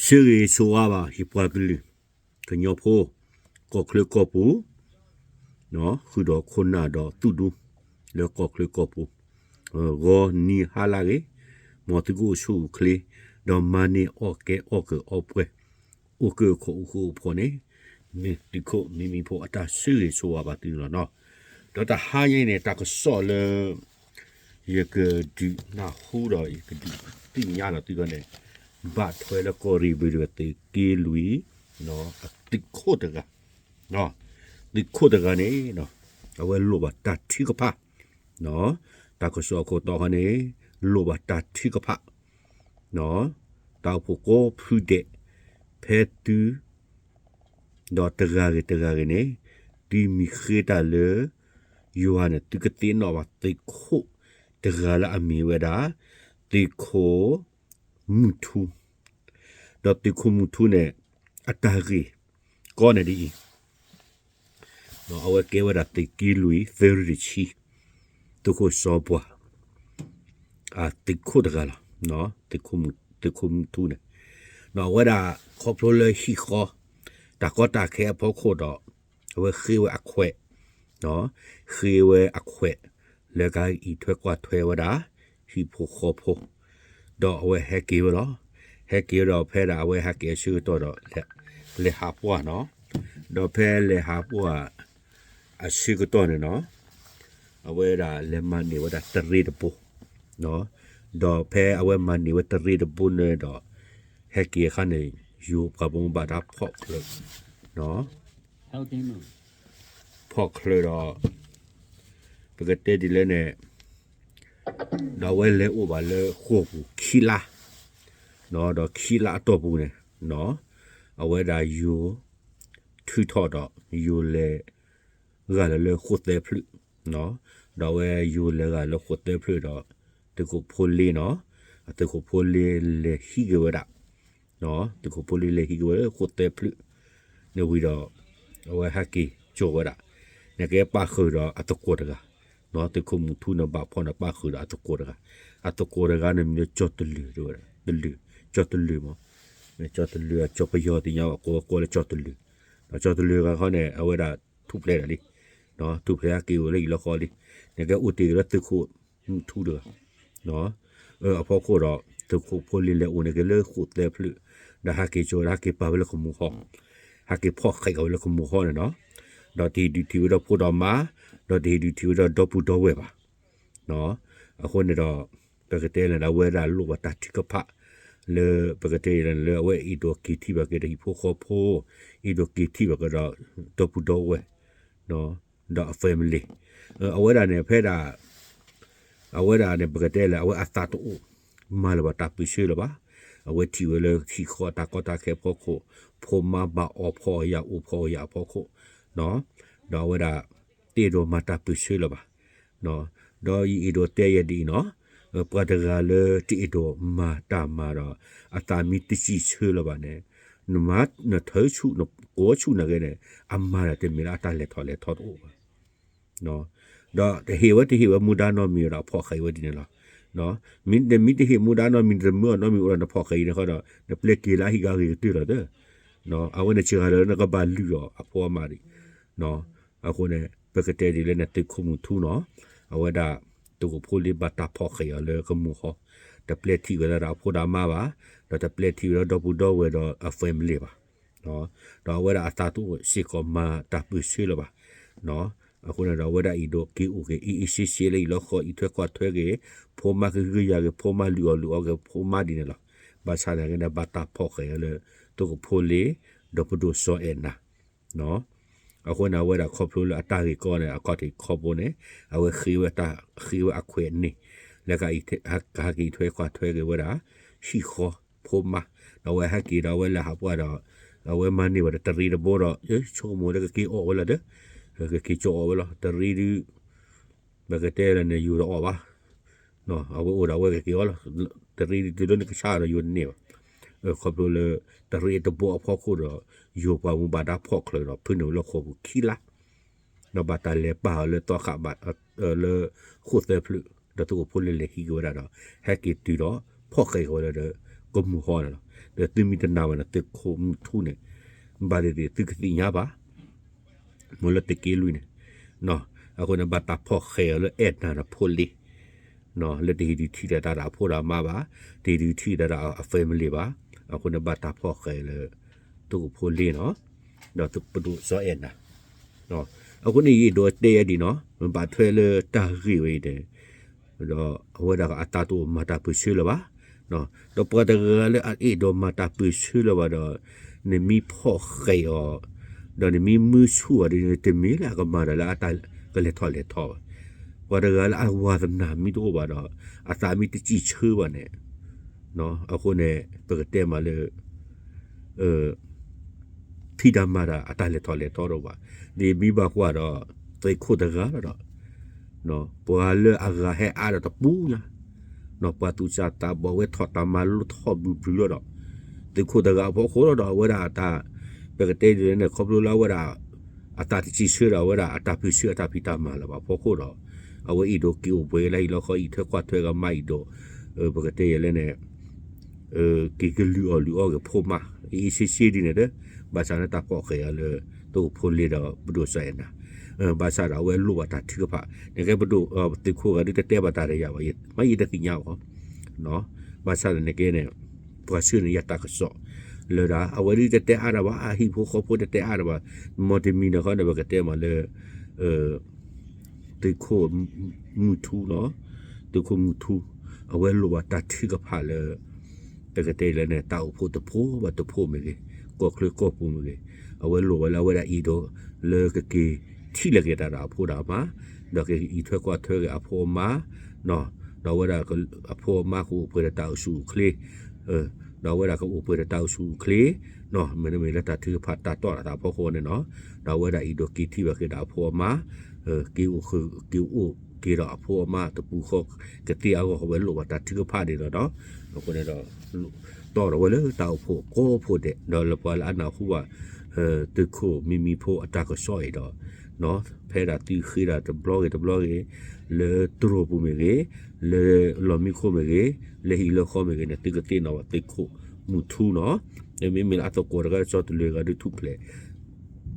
ဆၢဂ့ၤဆိဝါဘၣ် ယပှၤကလုာ် ကညီဖိ ကီၢ်ချၢကီၢ်ပူၤ ဃုာ်ဒီးခိၣ်နၢ်ဒီးသူၣ်ဒူ လၢကီၢ်ချၢကီၢ်ပူၤ ဂီၤနံၤဟါလၢအဂ့ၤ, မ်သုကအိၣ်ဆူၣ်အိၣ်ချ့ ဒီးမၤန့ၢ်အီၣ်ကဲအီၣ်ကၢၤအီပှဲၤ အိၣ်ကၢၢ်ခိၣ်အိၣ်ဃူအိၣ်ဖိးန့ၣ် မ့ၢ်သုးခိၣ်မံမံဖိအတၢ်ဆၢဂ့ၤဆိဝါဘၣ်သုန့ၣ်လီၤနီၤ. ဒီးတဟါညါအံၤန့ၣ် တၢ်ကစီၣ်လၢ ယကဒုးနၢ်ဟူဒီးယကဒုးသ့ၣ်ညါလီၤသုဂီၢ်န့ၣ် ဘၣ်ထွဲလၢကီၢ်ရ့ၣ်ဘ့ၣ်ဒိၣ်သုးက့လွံၢ် အသုးခိၣ်တဂၤ, သုးခိၣ်တဂၤန့ၣ် အဝဲလိၣ်ဘၣ်တၢ်ထုကဖၣ်, တၢ်ကစီၣ်အခိၣ်တီခီန့ၣ် လိၣ်ဘၣ်တၢ်ထုကဖၣ်, တၢ်အိၣ်ဖှိၣ်ကိးဖုဒဲး ဖဲသု ဒီးတဂၤဂ့ၤတဂၤဂ့ၤန့ၣ် သုမ့ၢ်ဃ့တၢ်လၢ ယွၤန့ၣ် သုကသ့ၣ်နီၣ်ဘၣ်သုးခိၣ်တဂၤလၢအမ့ၢ်ဝဲဒၣ် သုးခိၣ်မုၢ်ထူ, ဒီးသုးခိၣ်မုၢ်ထူန့ၣ် အတၢ်ဂ့ၢ်ကီန့ၣ်ဒ်အံၤ အဝဲကဲဝဲဒၣ်သုးက့လွံၢ် သၢရ့ၣ်တဆံ သုးခိၣ်စီၤပှၢ် သုးခိၣ်တဂၤလီၤ, သုးခိၣ်မုၢ်ထူန့ၣ်, ဒီးအဝဲဒၣ်ခီဖျိလၢဟံၣ်ဃီ တၢ်ကီတၢ်ခဲအဖီခိၣ်ဒီး အဝဲဃ့ဝဲအခွဲး, ဃ့ဝဲအခွဲး လၢကအံးထွဲကွၢ်ထွဲဝဲဒၣ် ဟံၣ်ဖိဃီဖိ, ဒီးအဝဲဟဲက့ၤဝဲလီၤ. ဟဲက့ၤဝဲဒီးဖဲဒၣ်အဝဲဟဲက့ၤအဆၢကတီၢ်ဒီး လဲၤဟးပှၢ်နီၤ, ဒီးဖဲလဲၤဟးပှၢ် အဆၢကတီၢ်န့ၣ်နီၤ, အဝဲဒၣ်လဲၤမၤန့ၢ်ဝဲဒၣ်တရ့တဘိ, ဒီးဖဲအဝဲမၤန့ၢ်ဝဲတရ့တဘိန့ၣ်ဒီး ဟဲက့ၤအခါန့ၣ် ယိၤပှၤဘိးဘၣ်တၢ်ဖီၣ်ချၢး, ဖီၣ်ချၢးဒီး ပကတဲဒ်လဲၣ်န့ၣ် ဒီးအဝဲလဲၤအိၣ်ဘၣ်လၢဃိာ်ပူၤခံလါ, ဒီးခံလါအတီၢ်ပူၤန့ၣ် အဝဲဒၣ်ယိၤထုးထီၣ်ဒီး ယိၤလဲၤဂၤလၢလၢဃိာ်သဲဖျၢၣ်, ဒီးအဝဲယိၤလဲၤဂၤလၢဃိာ်သဲဖျၢၣ်ဒီး သုးခိၣ်ဖိလ့နီၤ, အသုးခိၣ်ဖိလ့လဲၤဟံးက့ၤဝဲဒၣ် သုးခိၣ်ဖိလ့လဲၤဟံးက့ၤဝဲလၢဃိာ်သဲဖျၢၣ်န့ၣ်ဝံၤဒီး အဝဲဟဲက့ၤကၠီဝဲဒၣ်, န့ၣ်ကဲပာ်ဃုာ်ဒီးအသကိးတဂၤ, သုးခိၣ်မုၢ်ထူန့ၣ်ဘၣ်ဖီၣ်န့ၣ်ပာ်ဃုာ်ဒီးအသကိးတဂၤ, အသကိးတဂၤန့ၣ်မံၤလၢကၠီၣ်တလုာ်တဝဲဒၣ်, တလုာ်, ကၠီၣ်တလုာ်မး, ကၠီၣ်တလုာ်အကၠီၣ်ပယီၤသ့ၣ်ညါဘၣ် ကိးဝဲကိးလၢကၠီၣ်တလုာ်, ဒီးကၠီၣ်တလုာ်တဂၤခီန့ၣ် အဝဲဒၣ်ထူၣ်ဖျဲးဒၣ်လံ, ထူၣ်ဖျဲးဟဲက့ၤဝဲလၢအံၤလီၤဃီလံ, န့ၣ်ကဲအိၣ်တ့ၢ်က့ၤလၢသုးခိၣ်မုၢ်ထူတဂၤ အဖီခိၣ်ဒီး သုးခိၣ်ဖိလ့လဲၤအိၣ်န့ၣ်က့ၤလၢဃိာ်သဲဖျၢၣ်, ဒီးဟဲက့ၤကၠီဝဲဒၣ်ဟဲက့ၤပာ်ဝဲလၢကမူၤဟီ, ဟဲက့ၤဖီၣ်ဃဲးက့ၤဝဲလၢကမူၤဟီန့ၣ်နီၤ, ဒီးတဟ့ၣ်ဒုးထံၣ်ဝဲဒီးဖိဒီးမါ, ဒီးတဟ့ၣ်ဒုးထံၣ်ဝဲဒီးဒီပုၢ်ဒီဝဲၢ်ဘၣ်, အဃိန့ၣ်ဒီး ပကတဲလၢအဝဲဒၣ်လိၣ်ဘၣ်တၢ်ထုကဖၣ် လၢပကတဲလၢအဝဲအဲၣ်ဒိးက့ၤထံၣ်ဘၣ်က့ၤဒီးဟံၣ်ဖိဃီဖိ, အဲၣ်ဒိးက့ၤထံၣ်ဘၣ်က့ၤဒီး ဒီပုၢ်ဒီဝဲၢ် ဒီးအ family, အဝဲဒၣ်န့ၣ် ဖဲဒၣ် အဝဲဒၣ်န့ၣ် ပကတဲလၢအဝဲအသးတအိၣ် မၤလၢၤဘၣ်တၢ်ပၢၢ်ဆၢလၢၤဘၣ်, အဝဲထံၣ်ဝဲလၢဟံၣ်ဃီတၢ်ကီတၢ်ခဲအဖီခိၣ်, ဖိမါဘၣ်အီၣ်ဖှီၣ်ယာ်အိၣ်ဖှီၣ်ယာ်အဖီခိၣ်, ဒီးအဝဲဒၣ် တအဲၣ်ဒိးမၤတၢ်ပၢၢ်ဆၢလၢၤဘၣ်, ဒီးယအဲၣ်ဒိးတဲယဲဒ်အံၤနီၤ, ပှၤတဂၤလၢတအဲၣ်ဒိးမၤတၢ်မၤဒီး အသးမ့ၢ်တစံးဆၢလၢၤဘၣ်န့ၣ်, နမၤနထၢဆူၣ်နကိးဆူၣ်နာ်က့န့ၣ် အမၤတၢ်တမ့ၢ်လၢအတၢ်လဲၤထီၣ်လဲၤထီတအိၣ်ဘၣ် ဒီးတဟ့ၣ်ဝဲတဟ့ၣ်ဝဲမူဒါနီတမံၤဒီးအဖီၣ်ဃဲးဝဲဒ်န့ၣ်လီၤ. နမ့ၢ်တဟ့ၣ်မူဒါနီတမံၤ နတမၢအီၤနီတမံၤအိၣ်ဒီးနဖီၣ်ဃဲးအံၤန့ၣ်ဃီဒီး နပျဲက့ၤလၢအဟံၣ်ဂၤဂ့ၤကတၢၢ်လီၤသၢ, အဝဲန့ၣ်စှၤဂၤလၢနကဘၣ်လုၢ်အီၤအဖိအမါဒံး, အဃိန့ၣ် ပကတဲဒ်လဲၣ်န့ၣ် သုးခိၣ်မုၢ်ထူနီၤ, အဝဲဒၣ် သုးခိၣ်ဖိလ့ဘၣ်တၢ်ဖီၣ်ဃဲးအီၤလၢကမူၤဟီ, တပျဲထံၣ်ဝဲဒၣ်ဒီးအဖိဒီးအမါဘၣ်, ဒီးတပျဲထံၣ်ဝဲဒၣ်ဒီပုၢ်ဒီဝဲၢ်ဒီးအ family ဘၣ် ဒီးအဝဲဒၣ်အသးတအိၣ်စ့ၢ်ကီးမၤတၢ်ပၢၢ်ဆၢလၢၤဘၣ်. အဃိန့ၣ်ဒီးအဝဲဒၣ်အဲၣ်ဒိးက့ၤအိၣ်က့ၤ အ့ၣ်အ့ၣ်ဆ့ဆ့လၢအံၤလီၤဃီ အံးထွဲကွၢ်ထွဲက့ၤ ဖိမါကဟုကယာ်က့ၤ ဖိမါလုၢ်အီၣ်လုၢ်အီက့ၤ ဖိမါဒ်န့ၣ်လီၤ. ဘၣ်ဆၣ်သနာ်က့န့ၣ် ဘၣ်တၢ်ဖီၣ်ဃဲးအီၤလၢ သုးခိၣ်ဖိလ့ ဒီးပဒိၣ်စီၤအဲၣ်နၤ အဃိန့ၣ် အဝဲဒၣ်ခီဖျိလၢအတၢ်ဂ့ၢ်ကီန့ၣ် အခီၣ်ထံးခီဘိန့ၣ် အဝဲဃ့ဝဲတၢ် ဃ့ဝဲအခွဲးန့ၣ် လၢကဟဲက့ၤအံးထွဲကွၢ်ထွဲက့ၤဝဲဒၣ် ဟံၣ်ဃီဖိမါ, ဒီးအဝဲဟဲက့ၤဒီးအဝဲလဲၤဟးပှၢ်ဒီး အဝဲမၤန့ၢ်ဝဲဒီးတရံးတဘိဒီး ဆိကမိၣ်လၢကက့ၤအီၣ်ဝဲလီၤဒီး ကက့ၤကၠီအီၣ်ဝဲလီၤ. တရံးဒုး ပကတဲလၢန့ၣ် ယိၤတအီၣ်ဘၣ် အဝဲအိၣ်ဒီးအဝဲကက့ၤအီၣ်လီၤ. တရံးဒုးတုၤလၢနကဆါဒီးယိၤတန့ၢ်ဘၣ်. ခီဖျိလၢ တရံးတဘိအဖီခိၣ်ဒီး ယိၤပှၤမူဘၣ်ဒါဖီၣ်ချၢးဒီး ဖုန့ၢ်ဝဲလၢဃိာ်ပူၤခံလါ, ဒီးဘၣ်တၢ်လဲၤပာ်အီၤလၢသီခါဘၣ် လၢဃိာ်သၢဖျၢၣ် ဒီးသုးခိၣ်ဖိလ့လဲၤဟံးက့ၤဝဲဒၣ်ဒီး ဟဲက့ၤတုၤဒီး ဖီၣ်ဃဲးက့ၤဝဲဒၣ်ဒီး ကမူၤဟီန့ၣ်လီၤ. ဒီးသုမ့ၢ်တနာ်ဘၣ်န့ၣ် သုးခိၣ်မုၢ်ထူန့ၣ် ဘၣ်သ့ၣ်သ့ၣ်သုကသ့ၣ်ညါဘၣ် မ့ၢ်လၢသုးက့လွံၢ်န့ၣ်, အဃိန့ၣ် ဘၣ်တၢ်ဖီၣ်ဃဲးအီၤလၢအဲၣ်နၤဒီးဖိလ့, လၢတဟ့ၣ်ဒုးထံၣ်ဒီးတၢ်ဒီးအဖိဒီးအမါဘၣ်, တဟ့ၣ်ဒုးထံၣ်ဒီးအ family ဘၣ်, အဃိန့ၣ် ဘၣ်တၢ်ဖီၣ်ဃဲးလၢ သုးခိၣ်ဖိလ့နီၤ, ဒီးပဒိၣ်စီၤအဲၣ်နၤ အဃိန့ၣ် ယအဲၣ်ဒိးတဲဒ်နီၤ, ဘၣ်ထွဲလၢတၢ်ဂ့ၢ်ဝဲအံၤန့ၣ်, ဒီးအဝဲဒၣ်အသးတအိၣ်မၤတၢ်ပၢၢ်ဆၢလၢၤဘၣ်, ဒီးပှၤတဂၤလၢအအဲၣ်ဒိးမၤတၢ်ပၢၢ်ဆၢလၢၤဘၣ်ဒီး, နမ့ၢ်ဖီၣ်ဃဲးအီၤ, ဒီးနမ့ၢ်မုဆူၣ်အီၤဒ်န့ၣ် တမ့ၢ်လၢအကမၤတၢ်လၢအတၢ်ကလဲၤထီၣ်လဲၤထီဘၣ်. ပှၤတဂၤလၢအဝါသနာ်မ့ၢ်တအိၣ်ဘၣ်ဒီး, အသးမ့ၢ်တစံၣ်ဆၢဘၣ်န့ၣ်, အဃိန့ၣ် ပကတဲမးလၢ ဖံးတၢ်မၤတၢ်အတၢ်လဲၤထီၣ်လဲၤထီဒီးဘၣ်, ဒ်မ့ၢ်ဘၣ်ကွၢ်ဒီး သုးခိၣ်တဂၤလီၤဒီး, ပှၤလၢအဂၤဟဲအါဒီးတပူၤညါ, ပှၤသူၣ်စၢ်သးဘီၣ်ဝဲထီၣ်တၢ်မၤလိထီၣ်ဘုဘုလီၤဒီး, သုးခိၣ်တဂၤအဖီခိၣ်လီၤဒီး အဝဲဒၣ်အတၢ်, ပကတဲဒ်လဲၣ်န့ၣ် ခီဖျိလၢအဝဲဒၣ် အတၢ်တစံၣ်ဆၢဒီးအဝဲဒၣ်အတၢ်ပၢၢ်ဆၢအတၢ်ဖံးတၢ်မၤလၢၤဘၣ်အဖီခိၣ်ဒီး, အဝဲအဲၣ်ဒိးက့ၤအိၣ်ပှဲၤလၢဟံၣ်လၢဃီ အံးထွဲကွၢ်ထွဲကမါအံၤဒီး, ပကတဲယဲၢ်လဲၣ်န့ၣ် က့ၤကလုၢ်အီၣ်လုၢ်အီက့ၤဖိမါ, အ့ၣ်စ့စ့ဒ်န့ၣ်ဒီး, ဘၣ်ဆၣ်န့ၣ်တၢ်ဖီၣ်ဃဲးအီၤလၢ သုးခိၣ်ဖိလ့ဒီးပဒိၣ်စီၤအဲၣ်နၤ, ဘၣ်ဆၣ်ဒီးအဝဲလိၣ်ဘၣ်တၢ်ထုကဖၣ်, နကဲပဒိၣ်သုးခိၣ်ဂၤဒုးတတဲဘၣ်တၢ်ဒီးယၤဘၣ်, မ့ၢ်ယတသ့ၣ်ညါဘၣ်, ဘၣ်ဆၣ်ဒီးနကဲန့ၣ်, ပှၤဆှၢန့ၢ်ယၤတၢ်ကစီၣ်, လၢဒၣ် အဝဲဒုးတတဲအါတၢ်ဘၣ်, အဟံၣ်ဖိဃီဖိတတဲအါတၢ်ဘၣ်, မ်တမံၤန့ၣ်ဃီန့ၣ် ပကတဲမးလၢ သုးခိၣ်မုၢ်ထူနီၤ, သုးခိၣ်မုၢ်ထူ, အဝဲလိၣ်ဘၣ်တၢ်ထုကဖၣ်လၢ ပကတဲလဲၣ်န့ၣ် တၢ်အိၣ်ဖှိၣ်တဖှိၣ်ဘၣ်တဖှိၣ်မ့ၢ်ဂ့ၤ, ကီၢ်ချၢကီၢ်ပူၤမ့ၢ်ဂ့ၤ, အဝဲလိၣ်ဘၣ်လၢအဝဲဒၣ်အံၤဒီး လၢကက့ၤထံၣ်လိာ်က့ၤတၢ်ဒီးအဖိဒီးအမါ, ဒီးကအံးထွဲကွၢ်ထွဲက့ၤအဖိအမါ, ဒီးအဝဲဒၣ်အဖိအမါကအိၣ်ပှဲၤဒီးတၢ်အိၣ်ဆူၣ်အိၣ်ချ့, ဒီးအဝဲဒၣ်ကအိၣ်ပှဲၤဒီးတၢ်အိၣ်ဆူၣ်အိၣ်ချ့, မ့တမ့ၢ်လၢတၢ်ထုကဖၣ်တၢ်တီၢ်တၢ်သးအဖီခိၣ်န့ၣ်နီၤ, ဒီးအဝဲဒၣ်အံၤဒီးက့ၤထံၣ်ဘၣ်က့ၤဒီးအဖိအမါ, က့ၤအိၣ်ဃုာ်, က့ၤအိၣ်က့ၤဒီးအဖိအမါတပူၤဃီကသ့အဂီၢ် အဝဲလိၣ်ဘၣ်တၢ်ထုကဖၣ်န့ၣ်လီၤနီၤ, အဃိန့ၣ်ဒီး တီၢ်ဒီးဝဲလၢတၢ်အိၣ်ဖှိၣ်ကိးဖှိၣ်ဒဲး ဒီးလၢပှၤလၢအနၢ်ဟူဘၣ် သုးခိၣ်မံမံဖိအတၢ်ကစီၣ်အံၤဒီး, ဖဲဒၣ်သုဃ့ဒၣ်တဘျီဂ့ၤတဘျီဂ့ၤ, လၢတြီၢ်ပူၤမ့ၢ်ဂ့ၤ, လၢလီၢ်မံခိၣ်မ့ၢ်ဂ့ၤ, လၢဟံၣ်လၢဃီမ့ၢ်ဂ့ၤန့ၣ် သုကသ့ၣ်နီၣ်ဘၣ်သုးခိၣ်မုၢ်ထူနီၤ, မ့မ့ၢ်လၢအသကိးတဂၤ ကၠီတလဲၤဂၤဒုးထူၣ်ဖျဲး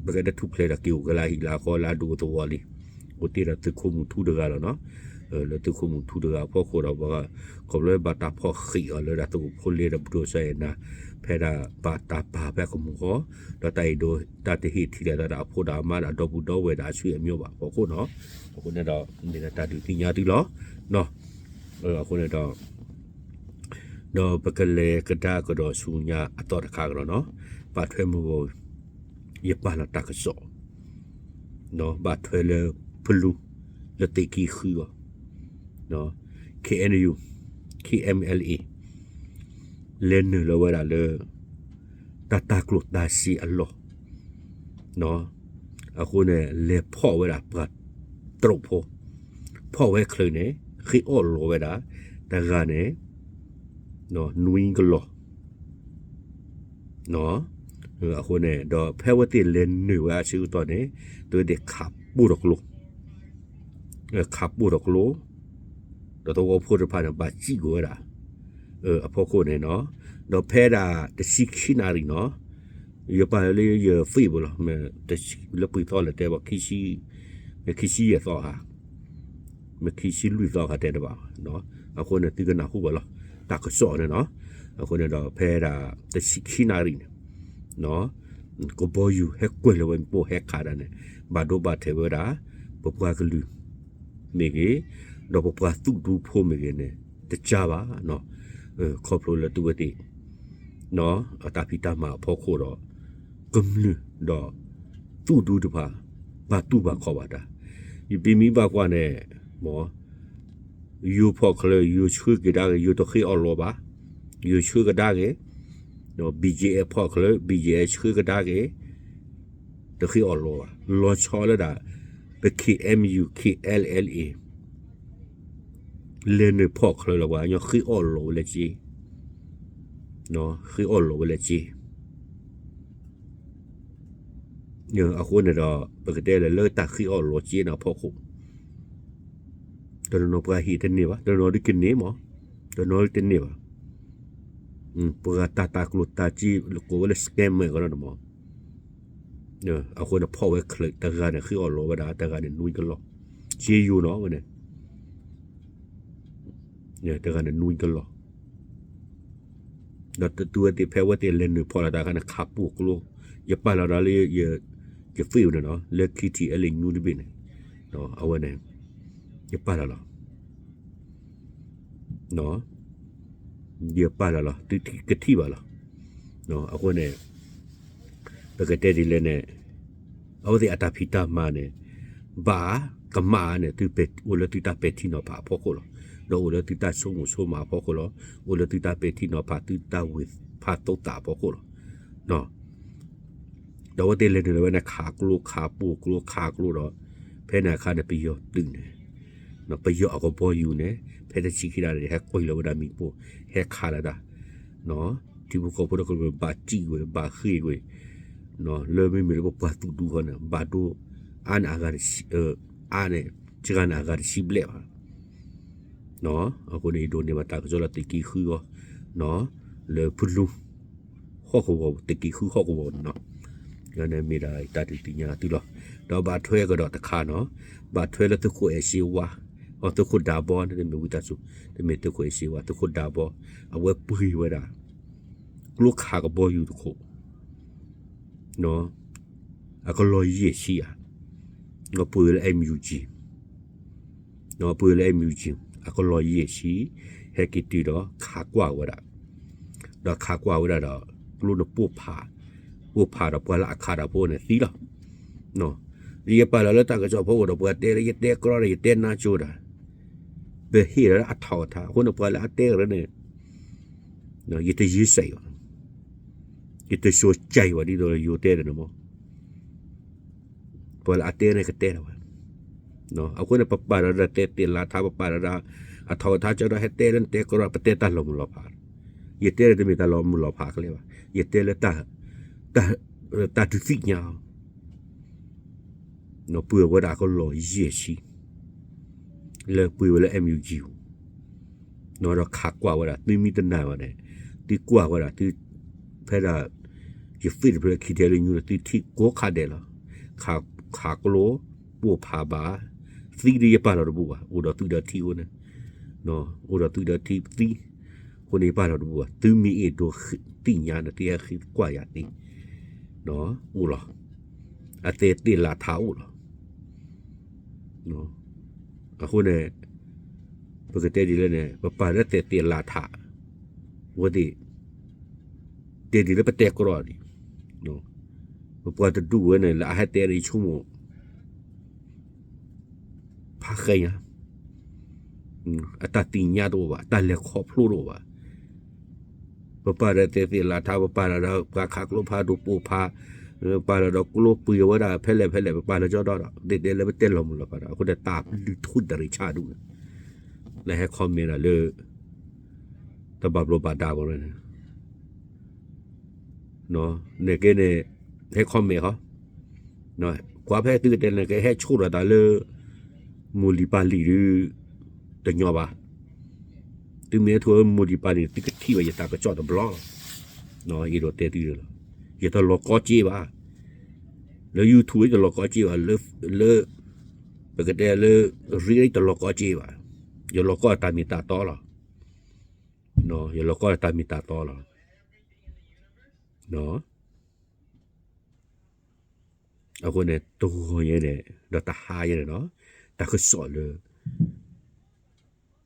ပကတဲထူၣ်ဖျဲးဒီးက့ၤအိၣ်က့ၤလၢဟံၣ်လၢဃီလၢအဒိၣ်သဝီလံ, အိၣ်တ့ၢ်ဒီးသုးခိၣ်မုၢ်ထူတဂၤလီၤနီၤ, လၢသုးခိၣ်မုၢ်ထူတဂၤအဖီခိၣ်ဒီး ခီဖျိဘၣ်တၢ်ဖီၣ်ဃံးအီၤလၢဒၣ်သုးခိၣ်ဖိလ့ဒီးပဒိၣ်စီၤအဲၣ်နၤ, ဖဲဒၣ်ဘၣ်တၢ်ပာ်ဖဲကမူၤဃီ, ဒီးတၢ်အဲၣ်ဒိးတၢ်တဟ့ၣ်ထံၣ်လိာ်သးဒီးအဖိဒီးအမါဒီးဒီပုၢ်ဒီဝဲၢ်ဒီးအဆွေအမျိုးဘၣ်အဖီခိၣ်နီၤ, အဃိန့ၣ်ဒီး မ့ၢ်ဒၣ်တၢ်ဒုးသ့ၣ်ညါသုလီၤ, အဃိန့ၣ်ဒီး ဒီးပကလဲၤကဒါကဒီးဆူညါအသီတခါကဒီးနီၤ, ဘၣ်ထွဲမုၢ်ဂီၤ ယပာ်လီၤတၢ်ကစီၣ်, ဘၣ်ထွဲလၢဖလူ လၢသ့ၣ်ခံဃုအီၤ, KNU, KNLA လဲၤနုာ်လီၤဝဲဒၣ်လၢ တၢ်တၤကျိၣ်တၤစ့အလီၢ်, အဃိန့ၣ် လဲၤဖီၣ်ဝဲဒၣ်ပှၤတရူးဖိ, ဖီၣ်ဝဲချုးန့ၣ် ဃ့အီၣ်လီၤဝဲဒၣ် တဂၤန့ၣ် နွံကလီၢ် အဃိန့ၣ် ဒီးဖဲအဝဲသ့ၣ်လဲၤနုာ်ဝဲအဆၢကတီၢ်န့ၣ် အဝဲသ့ၣ်ခးပိၢ်ထီၣ်ကျိ, ခးပိၢ်ထီၣ်ကျိ, ဒီးသဝီဖိတဖၣ်န့ၣ် ဘၣ်စံၣ်ကွံာ်ဝဲဒၣ် အဖီခိၣ်န့ၣ်နီၤ, ဒီးဖဲဒၣ်တဆံခံနၣ်ရံၣ်နီၤ, ယပာ်လၢယ Facebook လီၤ, လၢပှဲၤသီလဲၣ်တဲဘၣ်, မ့ၢ်ခံဆံယဲၢ်သီဧါ, မ့ၢ်ခံဆံလွံၢ်သီဧါတဲတဘၣ်, အဃိန့ၣ်သုကနၢ်ဟူဘၣ်လီၤ တၢ်ကစီၣ်န့ၣ်နီၤ, အဃိန့ၣ်ဒီးဖဲဒၣ်တဆံခံနၣ်ရံၣ်န့ၣ် ကဘီယူၤဟဲကွံာ်လီၤဝဲမ့ၣ်ပိၢ်ဟဲခးဒၣ်န့ၣ် ဘၣ်ဒိဘၣ်ထံးဝဲဒၣ် ပပှၤကလုာ်မ့ၢ်ဂ့ၤ, ဒီးပပှၤသူၣ်ဒူဖိမ့ၢ်ဂ့ၤန့ၣ် တကါဘၣ်, ခီဖျိလၢသုဝဲသ့ၣ် အတၢ်ဖံးတၢ်မၤအဖီခိၣ်ဒီး ကမျၢၢ်ဒီး သူၣ်ဒူတဖၣ် ဘၣ်တူၢ်ဘၣ်ခီၣ်ဘၣ်တၢ်, ယပမ့ၢ်ဘၣ်ကွၢ်န့ၣ် မ် ယိၤဖီၣ်ချၢ ယိၤဆှၢက့ၤဒၣ်ဂ့ၤ ယိၤတဃ့အီၣ်လီၤဘၣ်, ယိၤဆှၢကဒါက့ၤ, ဒီး BGF ဖီၣ်ချၢ BGF ဆှၢကဒါက့ၤ, တဃ့အီၣ်လီၤဘၣ်, လီၤဆီလၢဒၣ် ပ KNU KNLA လဲၤနုာ်ဖီၣ်ချၢလီၤ ပှၤကညီဃ့အီၣ်လီၤဝဲလၢက့, ဃ့အီၣ်လီၤဝဲလၢက့ အဃိန့ၣ်ဒီး ပကတဲလၢ လၢတၢ်ဃ့အီၣ်လီၤက့န့ၣ်အဖီခိၣ်, တနီၤနီၤပှၤဟ့ၣ်တန့ၢ်ဘၣ်, တနီၤနီၤဒုးကန့ၢ်မး, တနီၤနီၤဒုးတန့ၢ်ဘၣ်, ပှၤတၢ်တၢ်ကျိၣ်တၢ်စ့ ကိးဝဲလၢ scammer ကီးနီၤမး, အဃိန့ၣ်ဖီၣ်ဝဲချၢးတဂၤန့ၣ် ဃ့အီၣ်လီၤဝဲဒၣ် တဂၤန့ၣ်နွံကလီၢ်, စ့ယိၤနီၤဝဲန့ၣ်, တဂၤန့ၣ်နွံကလီၢ်, ဒီးတုၤဝဲသ့ၣ်ဖဲဝဲသ့ၣ်လဲၤနုာ်ဖီၣ်လီၤတၢ်အခါန့ၣ် ခးပူၣ်ကျိ, ယပာ်လီၤဒီးလၢ ယ Facebook န့ၣ်နီၤ လၢ KTLA News တဘ့ၣ်န့ၣ်, အဝဲန့ၣ် ယပာ်လီၤလီၤ ယပာ်လီၤလီၤ သုကထံၣ်ဘၣ်လီၤ. အဃိန့ၣ် ပကတဲဒ်လဲၣ်န့ၣ် အဝဲသ့ၣ်အတၢ်ဖံးတၢ်မၤန့ၣ် ဘၣ်ကမၣ်န့ၣ် သုအိၣ်လၢသုတၢ်ပဲာ်ထံနီၤဖးအဖီခိၣ်လီၤ. ဒီးအိၣ်လၢသုတၢ်ဆိကမိၣ်ဆိကမးအဖီခိၣ်လီၤ. အိၣ်လၢသုတၢ်ပဲာ်ထံနီၤဖး သုတၢ်ဝ့ၤဖးသိသးအဖီခိၣ်လီၤ. ဒီးအဝဲသ့ၣ်လဲၤနုာ်လီၤဝဲန့ၣ် ခးကျိ ခးပူၣ်ကျိ ခးကျိဒီး ဖဲန့ၣ်အခါန့ၣ် ပယီၤသုးန့ၣ် ပယီၤအကဘီယူၤန့ၣ် ဖဲတဆံခံဒၣ်န့ၣ် ဟဲကွံာ်လီၤဝဲဒၣ်မ့ၣ်ပိၢ် ဟဲခးလီၤတၢ် ထံဖိကီၢ်ဖိဒီးကဘၣ်စံၣ်ကွံာ် ဘၣ်ဃ့ၢ်ကွံာ် လၢမ့မ့ၢ်လၢပပှၤသုးဒူခီန့ၣ် ဘၣ်ဒိ အါန့ၣ်အဂၤတဆံ အါန့ၣ် စှၤန့ၣ်အဂၤတဆံဘျဲၣ်ဘၣ်. အဃိန့ၣ် ယဒိးန့ၢ်ဘၣ်တၢ်ကစီၣ်လၢသုးက့ဃုအဂီၢ် လၢဖလူ ဟီၣ်ကဝီၤ သုးက့ဃုဟီၣ်ကဝီၤန့ၣ်နီၤ. ယန့ၣ်မ့ၢ်ဒၣ်တၢ်ဒုးသ့ၣ်ညါသုလီၤ. ဒီးဘၣ်ထွဲကဒီးတခါနီၤ, ဘၣ်ထွဲလၢသုးခိၣ်အဲၣ်စ့ဝါ, အသုးခိၣ်ဒးဘီန့ၣ် တမ့ၢ်ဝံသးစူၤ, တမ့ၢ်သုးခိၣ်အဲၣ်စ့ဝါ သုးခိၣ်ဒးဘီ, အဝဲပှ့ၤဝဲဒၣ် ကျိခးကဘီယူၤတခိၣ် အကလီၢ်ယဲၢ်ဆံဧါ, ပှ့ၤလၢ MUG, ပှ့ၤလၢ MUG အကလီၢ်ယဲၢ်ဆံ, ဟဲက့ၤတုၤဒီးခးကွၢ်ဝဲဒၣ်, ဒီးခးကွၢ်ဝဲဒၣ်ဒီး ကျိန့ၣ်ပိၢ်ဖး, ပိၢ်ဖးဒီးပှၤလၢအခးတၢ်ဖိန့ၣ်သံလီၤ. ယပာ်လီၤလၢတၢ်ကစီၣ်ဖိအအိၣ်ဒီးပှၤတဲလၢယတဲကြီဒီး ယတဲနါကၠိဒီး ပဟ့ၣ်လီၤအထီၣ်အထါ, အဃိန့ၣ်ပှၤလၢအတဲကရၢန့ၣ် ယတယ့စဲးဘၣ်, ယတဆိကဲဘၣ်ဒ်သိးယိၤတဲဒီးန့ၣ်မး, ပှၤလၢအတဲန့ၣ်ကတဲဒၣ်ဝဲ, အဃိန့ၣ် ပပာ်ဒီးတၢ်တဲသ့ၣ်လးထါ ပပာ်ဒီးတၢ်အထီၣ်အထါကၠီဒီး ဟဲတဲလၢနတဲကြီ ပတဲတၢ်လီၤမုၢ်လီၤဖး, ယတဲလၢတမ့ၢ်တၢ်လီၤမုၢ်လီၤဖးကလဲာ်ဘၣ်, ယတဲလၢ တၢ်ဒုးသ့ၣ်ညါအီၤ ပှ့ၤဝဲဒၣ်ကလီၢ်ယဲၢ်ဆံ လၢပှ့ၤဝဲလၢ MUG ဒီးခးကွၢ်ဝဲဒၣ် သုမ့ၢ်တနာ်ဘၣ်န့ၣ် သုကွၢ်ဝဲဒၣ် သု ဖဲဒၣ် ယ Facebook ဖဲ KTLA News န့ၣ် သုထံၣ်ကိးခါဒဲးလီၤ. ခးကျိ ပိၢ်ဖးဘၣ် သံဒီးယပာ်လီၤတဘူၣ်ဘၣ် အိၣ်ဒီးသုဒီးထံအဃိန့ၣ်, အိၣ်ဒီးသုဒီးထံသံ, အဃိန့ၣ်ယပာ်လီၤတဘူၣ်ဘၣ် သုမ့ၢ်အဲၣ်ဒိးသ့ၣ်ညါန့ၣ် သုဟဲဃ့ကွၢ်ယၤသ့, အိၣ်လီၤ. အတဲသ့ၣ်လးထါအိၣ်လီၤ. အဃိန့ၣ် ပကတဲဒ်လဲၣ်န့ၣ် ပပာ်လၢတဲသ့ၣ်လးထါ ဝဲသ့ၣ် တဲဒ်လၢပတဲကြီဒံး, ပပှၤတဒူၣ်ဝဲန့ၣ် လၢအဟဲတဲန့ၣ် ယဆိကမိၣ် ဖးဃဲညါ, အတၢ်သ့ၣ်ညါတအိၣ်ဘၣ်, တၢ်လဲၤခီဖျိတအိၣ်ဘၣ်. ပပာ်ဒီးတဲသ့ၣ်လးထါ, ပပာ်လီၤဒီးပှၤခးကျိဖးဒိၣ်ပိၢ်ဖး, ပာ်လီၤဒီးကျိပှ့ၤဝဲဒၣ်ဖဲလဲၣ်ဖဲလဲၣ်, ပပာ်လီၤကၠီဒီး ဒ်တဲလၢပတဲလီၤမုၢ်လီၤဖးဒီး အဃိန့ၣ်တၢ်လုၢ်ထူတရံးဆၣ်ဒူၣ်န့ၣ် လၢဟဲ comment ဒၣ်လၢ တဘၣ်ဘျီးဘၣ်ဒါဘၣ်န့ၣ် နကဲန့ၣ် ဟဲ comment ဃီ, ကွၢ်ဖဲသုကတဲန့ၣ် ကဟဲဆိၣ်ဒီးတၢ်လၢ မိၢ်လံၤပၢ်လံၤဒုး တညီဘၣ်. သုမ့ၢ်ဟဲဆိၣ်လၢမိၢ်လံၤပၢ်လံၤ သုကထံၣ်ဘၣ်ယတၢ်ကစီၣ်တဘျီလီၤ. ယအဲၣ်ဒိးတဲသုလီၤ. ယတလီၤကီက့ဘၣ်. လၢ YouTube တလီၤကီက့ဘၣ်, လၢ ပကတဲလၢ ရ့တလီၤကီက့ဘၣ်. ယလီၤကီတၢ်မ့ၢ်တၢ်တီလီၤ. ယလီၤကီတၢ်မ့ၢ်တၢ်တီလီၤ. အဃိန့ၣ် တဂီၤညါန့ၣ် ဒီးတဟါညါန့ၣ်နီၤ တၢ်ကစီၣ်လၢ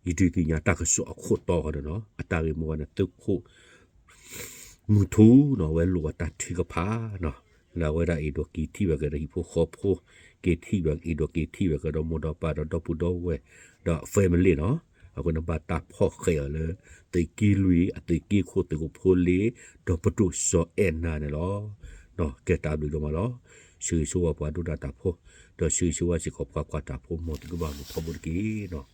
ယဒုးသ့ၣ်ညါတၢ်ကစီၣ်အခိၣ်တီဃီန့ၣ်နီၤ အတၢ်ဂ့ၢ်မိၢ်ဝဲန့ၣ် သုးခိၣ်မုၢ်ထူနီၤ အဝဲလိၣ်ဘၣ်တၢ်ထုကဖၣ်နီၤ လၢအဝဲဒၣ်အဲၣ်ဒိးက့ၤထံၣ်ဘၣ်က့ၤဒီးဟံၣ်ဖိဃီဖိ က့ၤထံၣ်ဘၣ် အဲၣ်ဒိးက့ၤထံၣ်ဘၣ်က့ၤဒီးမိၢ်ဒီးပၢ်ဒီးဒီပုၢ်ဒီဝဲၢ်ဒီး family နီၤ အဃိန့ၣ် ဘၣ်တၢ်ဖီၣ်ဃဲးအီၤလၢ သုးက့လွံၢ် အသုးက့ခိၣ်သုးခိၣ်ဖိလ့ ဒီးပဒိၣ်စီၤအဲၣ်နၤန့ၣ်လီၤ. ကဲတၢ်ဘျုးဒိၣ်မးလီၤ. ဆၢဂ့ၤဆၢဝါပှၤဒိကနၣ်တၢ်ဖိ ဒီးဆၢဂ့ၤဆၢဝါစ့ၢ်ကီးပှၤကွၢ်တၢ်ဖိ မ်သုကဘၣ်မုာ်ထီဘိတက့ၢ်နီၤ.